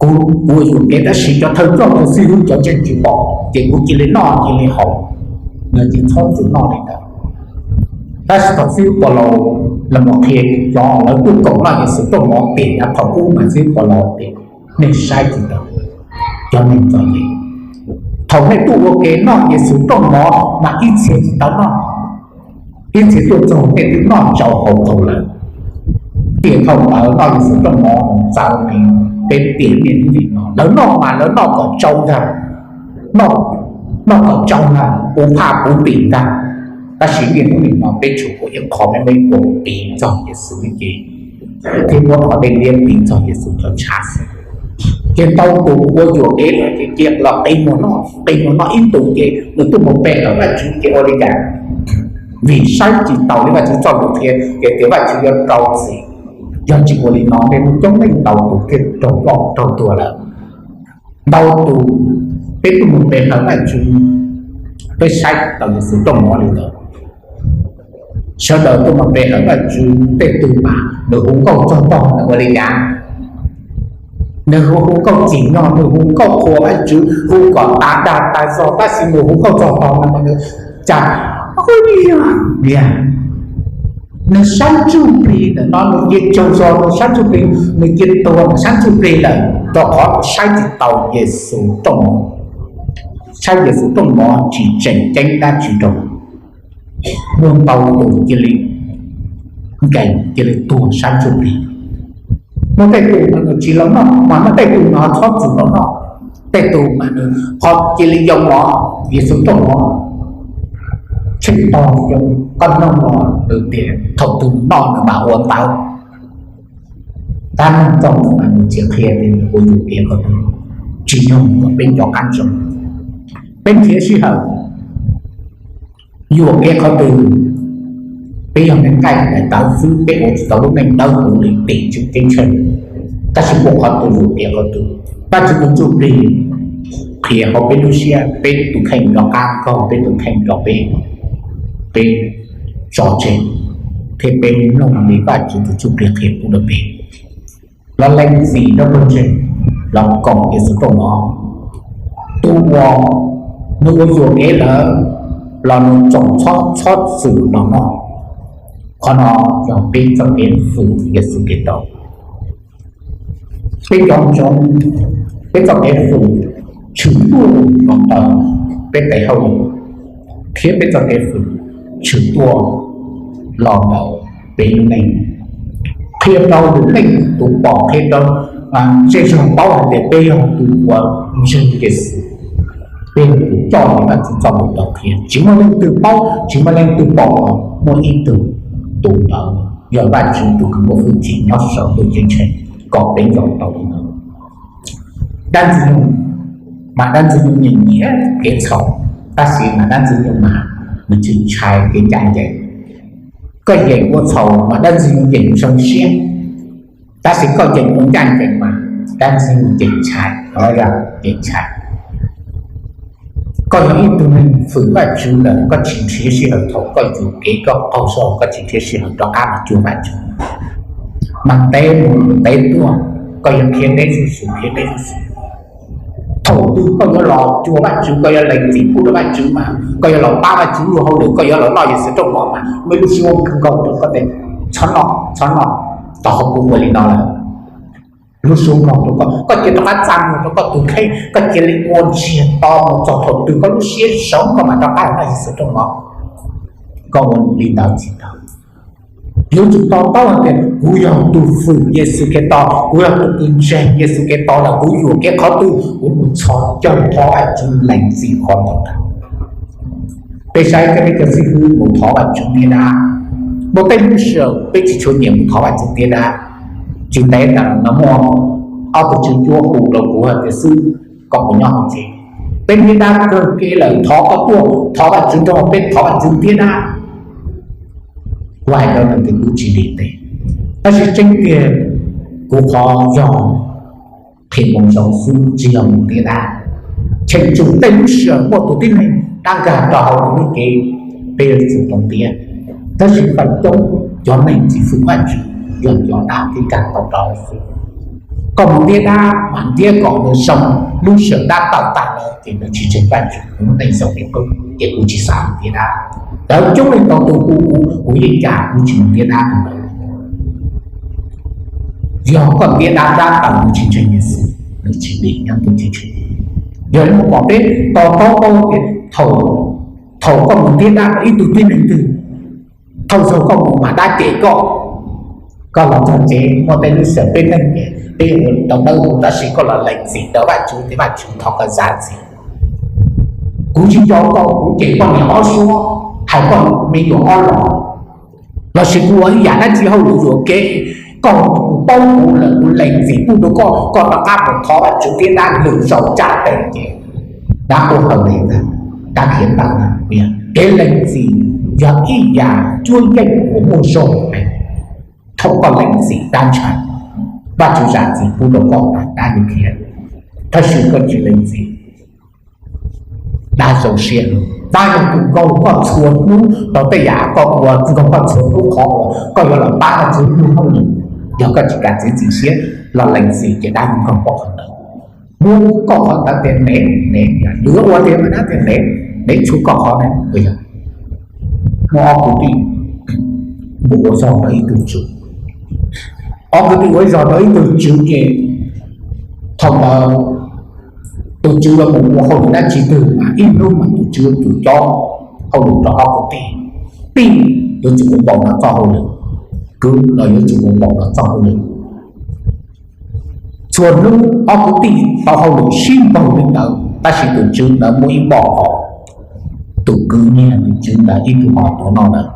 kuv ua yuam kev tab sis cov thawj coj tus xib hwb cov ntseeg tsis pom ces kuv cia li noj cia li haus. Nws cia txhob txwm noj li ntawd. Tab sis thaum xib hwb Paulus los mus qhia cov lawv tuaj koom noj Yexus rooj mov tias yav thaum ub mas xib hwb Paulus tias nej saib tsis taus cov neeg txom nyem. Thaum nej tuaj ua ke noj Yexus rooj mov mas ib txhia tsis tau noj, ib txhia tuaj txog nej twb noj tsau haus tau lawm. Tiam thaum ntawd noj Yexus rooj mov txaus li peb tiam niaj hnub nim no, lawv noj mas lawv noj kom tsau ntag, noj kom tsau ntag, puv phaj puv pim ntag. Tab sis niaj hnub nim no peb tsuas ua ib qho me me ua piv txog Yexus lub cev thiab muab qhov dej liab piv txog Yexus cov tshav xwb. Ces ntau tus ua yuam kev lawm ces cia los qi muag noj, qi muag noj ib ntus ces nws tuaj mus pe hawm Vajtswv ces ua li cas? Vim saib tsis taus li Vajtswv txoj lus qhia ces tias Vajtswv yuav rau txim. Yog tsis ua li no nej muaj coob leej ntau tus thiaj raug ploj raug tuag lawm. Ntau tus peb tuaj mus pe hawm Vajtswv, peb saib tsis taus Yexus rooj mov li ntawd. Sawv daws tuaj mus pe hawm Vajtswv, tej tug mas nws hu nkauj txog tog nws ua li cas, nws hu hu nkauj txim nyog, nws hu nkauj qhuas Vajtswv, hu kom tas dag tas zog, tab sis nws hu nkauj txog tog no mas nws cas, ua li, nws sab ntsuj plig ntawm no nws cia tsaug zog, nws sab ntsuj plig, nws cia tuag nws sab ntsuj plig lawm rau qhov saib tsis taus Yexus rooj mov, saib Yexus rooj mov tsis tseem ceeb dab tsi rau. Muaj ntau tus cia li nkees cia li tuag sab ntsuj plig. Muaj tej tus mas nws tsis los noj mas muaj tej tus nws ho txhob txwm los noj. Tej tus mas nws ho cia li yoo mov, Yexus rooj mov tsheej tog yoo, koj nug los nws tias thaum twg noj nws mam ua ntawd. Tab meeg txog mas nws tsis qhia tias nws ua yuam kev qhov twg, tsis yog kom peb nco qab ntsoov. Peb nrhiav sij hawm yuam kev qhov twg, peb yog neeg nqaij daim tawv xwb peb ua tsis tau lub neej dawb huv li tim Tswv ceeb tsheej. Tab sis muaj qhov twg yuam kev qhov twg, Vajtswv tus Ntsuj Plig qhia hauv peb lub siab, peb tus kheej rov qab nkaug peb tus kheej rau peb, peb tso tseg thiab peb mloog li Vajtswv tus Ntsuj Plig qhia pub rau peb. Los lees txim rau pawg ntseeg, los koom Yexus rooj mov. Tus uas nws ua yuam kev lawm los nws tsoom txhob txhob txwm los noj. Qhov no yog peb txoj kev fwm Yexus Khetos. Peb nco ntsoov peb txoj kev fwm tshwm tuaj los ntawm peb tes hauj lwm, thiab peb txoj kev fwm tshwm tuaj los ntawm peb lub neej. Qhia rau lwm leej tus pom, qhia rau zej zog paub hais tias peb yog tus uas ntseeg Yexus, peb yog tus coj li Vajtswv txoj lus tau qhia. Tsis muaj leej twg paub, tsis muaj leej twg pom, muaj ib tug, tus ntawd yog Vajtswv tus kws muaj hwj chim nyob saum ntuj ceeb tsheej kom peb nco tau li ntawd. Dab Ntxwg Nyoog mas Dab Ntxwg Nyoog nyiam nyiam kev txhaum, tab sis mas Dab Ntxwg Nyoog mas nws tsis ntshai kev ncaj ncees. Koj yeem ua txhaum mas Dab Ntxwg Nyoog yeem zoo siab, tab sis koj yeem ua ncaj ncees mas Dab Ntxwg Nyoog yeem ntshai, yeem ntshai. Koj yog ib tug neeg fwm Vajtswv lawm, koj tsis nrhiav sij hawm thaum koj yuam kev koj qaug zog, koj tsis nrhiav sij hawm rov qab los cuag Vajtswv, mas ntev mus ntev tuaj koj yuav khiav deb zuj zus, khiav deb zuj zus. Thaum twg koj yuav los cuag Vajtswv, koj yuav lees txim pub rau Vajtswv mas, koj yuav los pab Vajtswv lub hauj lwm, koj yuav los noj Yexus rooj mov mas muaj ib lub suab khwv nkaus rau koj tias txhob noj, txhob noj, tau qhov kuv ua li no lawm. Lub suab nkaus rau koj, koj cia rov qab txaj muag rau koj tus kheej, koj cia li ua ntsiag to mus txog thaum twg koj lub siab zoo koj mam rov qab los noj Yexus rooj mov. Koj ua li ntawd tsis tau. Yuav tsum to taub hais tias kuv yog tus fwm Yexus Khetos, kuv yog tus uas ntseeg Yexus Khetos lawm, kuv yuam kev qhov twg kuv mus txhos caug thov Vajtswv lees txim qhov ntawd. Peb saib peb cov xib hwb mus thov Vajtswv tiab dab. Muaj tej lub sij hawm peb tsis tshua nyiam mus thov Vajtswv tiab dab. Tsis ntev tas los no muaj ob tug tswv cuab hu rau kuv hais tias xib hwb, koj puas nyob hauv tsev? Peb tiab dab kawg kev lawm, thov koj tuaj, thov Vajtswv nrog peb thov Vajtswv tiab dab. Kuv hais rau nws tias kuv tsis ntim tes, tab sis tseeb tiag kuv qhov yog qhia moo zoo xwb tsis yog mus tiab dab. Cheem tsum tej lub sij hawm muaj tus tib neeg dab nkag rau hauv lub kev, peb yuav tsum tau tiab. Tab sis feem coob cov neeg tsis fwm Vajtswv yog cov dab kev nkag tau rau hauv xwb. Koj mus tiab dab mas ntiab kom nws zoo, lub sij hawm dab tawm tag lawm ces nws tsis ntseeg Vajtswv, nws lub neej zoo li qub ces kuv tsis xav mus tiab dab. Lawv coob leej ntau tus hu kuv, kuv yeej cas kuv tsis mus tiab dab rau lawv. Yog koj tiab dab dab tawm nws tsis ntseeg Yexus, nws tsis ntim nyob ntuj ceeb tsheej. Yog li mus kom peb to taub paub tias thaum, thaum koj mus tiab dab rau ib tug tib neeg twg, thaum zaug koj mus mas dab cem koj. Koj los txog tsev muaj tej lub sij hawm peb neeg peb ua tau dawb huv tab sis koj los lees txim rau Vajtswv tias Vajtswv thov koj zam txim. Kuv tsis nco koj, kuv cem koj niam ob suab, hais koj me nyuam ob los, lossis kuv ua ib yam dab tsi hauj lwm yuam kev, koj, kuv paub kuv lawm, kuv lees txim pub rau koj, koj rov qab mus thov Vajtswv tiab dab lwm zaus tsa tes ces dab quaj hawm li ntag, dab khiav tawm na. Kev lees txim yog ib yam cuab yeej uas muaj zog heev. Thaum koj lees txim dab ntshai, Vajtswv zam txim pub rau koj, dab yuav khiav. Tab sis koj tsis lees txim, dab zoo siab. Dab yog tus nkaug koj txhua hnub rau tej yam koj ua, nkaug koj txhua hnub qhov uas koj yuav los pab Vajtswv lub hauj lwm. Yog koj tsis kam txiav txim siab los lees txim ces dab yuav nkaug koj qhov ntawd, muab koj qhov ntawd tias nev nev, nws yuav ua tias mas dab tias nev nev txhua koj qhov ne. Muaj ob kwv tij mus ua zog rau ib tug tswv. Ob kwv tij ua zog rau ib tug tswv ces thaum ntawd tus tswv los mus ua hauj lwm dab tsi twg mas ib hnub mas tus tswv tus cob hauj lwm rau ob kwv tij. Tij yuav tsum ua npaum no txoj hauj lwm, kwv los yuav tsum ua npaum no txoj hauj lwm. Txhua hnub ob kwv tij tau hauj lwm sib npaug li ntawd tab sis tus tswv ntawd muaj ib npoj hom, tus kwv nyiag tus tswv ntawd ib tug hom tuav noj ntawd.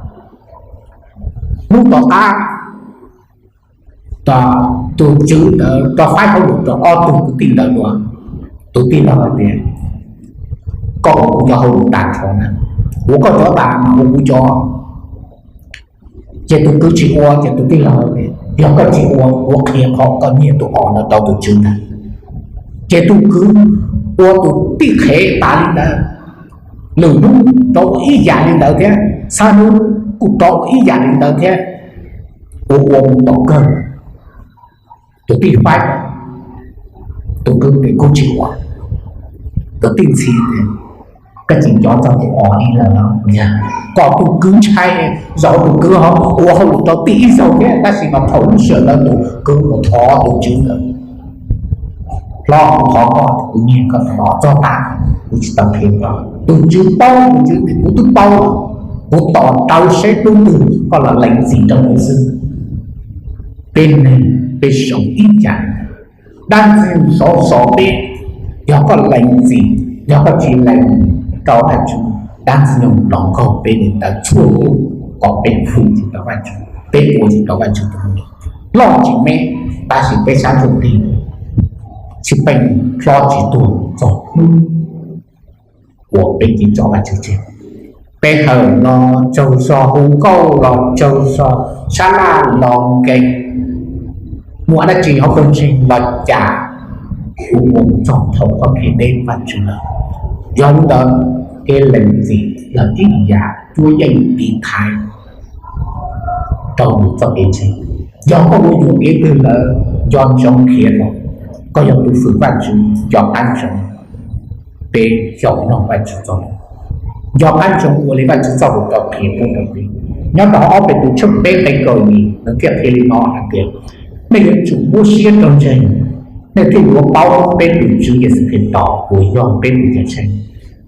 Hnub tom qab tus tswv ntawd rov faib hauj lwm rau ob tug kwv tij ntawd dua. Tus tij laug hais tias koj ua kuv cov hauj lwm tas nrho na, ua koj cov tas mas ua kuv cov. Ces tus kwv tsis ua ces tus tij laug hais tias yog koj tsis ua, kuv qhia qhov koj nyiag tus hom ntawd rau tus tswv ntag. Ces tus kwv ua tus tij qhev tas li ntawd, lwm hnub rov ua ib yam li ntawd thiab, xab hnub kuj rov ua ib yam li ntawd thiab. Ua ua mus tom kawg, tus tij faib, tus kwv tias kuv tsis ua. Tus tij ntxhi tias koj tseem nco txog tus os ib lawm los? Kom tus kwv ntshai, zaum tus kwv ho ua hauj lwm rau tij ib zaug thiab tab sis mas thaum lub sij hawm ntawd tus kwv mus thov tus tswv ntawd, hlob, kuv thov koj, kuv nyiag koj tus os txog tas, kuv tsis tau qhia koj. Tus tswv paub, tus tswv tias kuv twb paub lawm, kuv tos raws seb hnub twg koj los lees txim rau kuv xwb. Peb neeg peb zoo ib yam, dab ntxwg nyoog xov xov peb. Yog koj lees txim, yog koj tsis lees rau Vajtswv, dab ntxwg nyoog los nkaug peb li ntawd txhua hnub kom peb fwm tsis tau Vajtswv, peb ua tsis tau Vajtswv tus me, loj tsis me, tab sis peb sab ntsuj plig tsis peem hlob tsis tuag txog hnub uas peb cia tso Vajtswv tseg. Pe hawm los tsaug zog, hu nkauj los tsaug zog, sab laj los nkees, muaj dab tsi hauv koj ntseeg los cas, kuv ua mus txog thaum koj khiav deb Vajtswv lawm. Yog li ntawd, kev lees txim yog ib yam cuab yeej tiv thaiv rau nws txoj kev ntseeg. Yog koj ua yuam kev twg lawm, nco ntsoov khiav los. Koj yog tus fwm Vajtswv, nco qab ntsoov. peb xyaum mloog Vajtswv txoj lus, nco qab ntsoov ua li Vajtswv txoj lus tau qhia pub rau peb. Nyob rau ob Petus tshooj peb nqe kaum yim nws thiaj qhia li no hais tias, nej yuav tsum muab siab rau ntseeg, nej thiaj yuav paub peb tus Tswv Yexus Khetos uas yog peb tus cawm seej,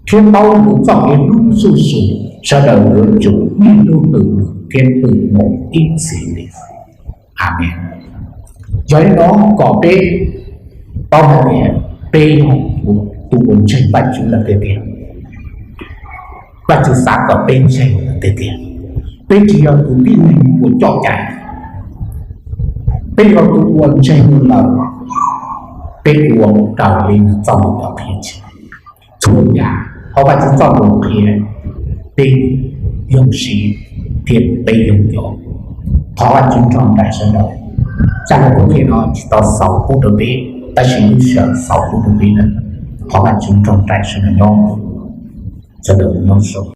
thiab paub nws txoj kev hlub txhua tus. Sawv daws yuav tsum niaj hnub ntws nws thiab nws mus ib txhis li. Amees. Yog li no kom peb paub hais tias peb yog tus uas ntseeg Vajtswv lawm tiag tiag. Vajtswv xav kom peb ntseeg lawm tiag tiag. Peb tsis yog tus tib neeg uas coj cai, peb yog tus uas ntseeg lawm, peb ua raws li nws txoj lus tau qhia. Txhua yam qhov Vajtswv txoj lus qhia, peb yooj siab thiab peb yooj yim. Thov Vajtswv nrog nraim sawv daws. Zaj lus qhuab qhia no tsis tau xaus pub rau peb, tab sis lub sij hawm xaus pub rau peb lawm. Thov Vajtswv nrog nraim sawv daws nyob, sawv daws nyob zoo.